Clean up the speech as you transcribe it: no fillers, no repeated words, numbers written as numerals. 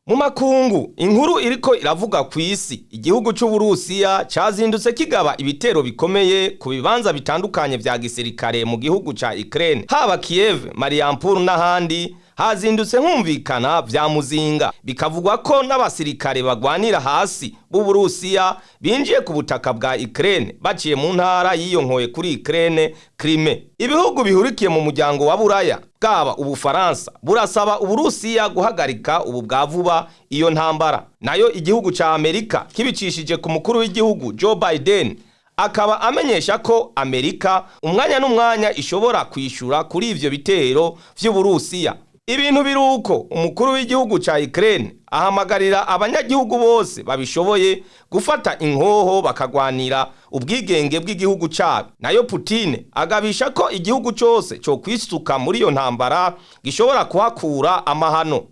Mu makungu, inkuru iriko iravuga ku isi, igihugu c'Uburusiya cazindutse kigaba ibitero bikomeye ku bibanza bitandukanye vya gisirikare mu gihugu ca Ukraine, haba Kiev, Mariupol n'ahandi hazindutse humvikana vya muzinga. Bikavugwa ko n'abasirikare bagwanira hasi b'Uburusiya binjiye ku butaka bwa Ukraine baciye mu ntara yiyonkoye kuri Ukraine, Crimea. Ibihugu bihurikiye mu muryango wa Buraya, bwaba Ubufaransa, burasaba Uburusiya guhagarika ubu bwa vuba iyo ntambara. Nayo igihugu ca Amerika kibicishije ku mukuru w'igihugu Joe Biden, akaba amenyesha ko Amerika umwanya n'umwanya ishobora kwishura kuri ivyo bitero vy'Uburusiya. Ibintu biruko, umukuru w'igihugu ca Ukraine ahamagarira abanyagihugu bose babishoboye gufata inkoho bakagwanira ubwigenge bw'igihugu cabo. Nayo Putin agabisha ko igihugu cose co kwisuka muri iyo ntambara gishobora kuhakura amahano.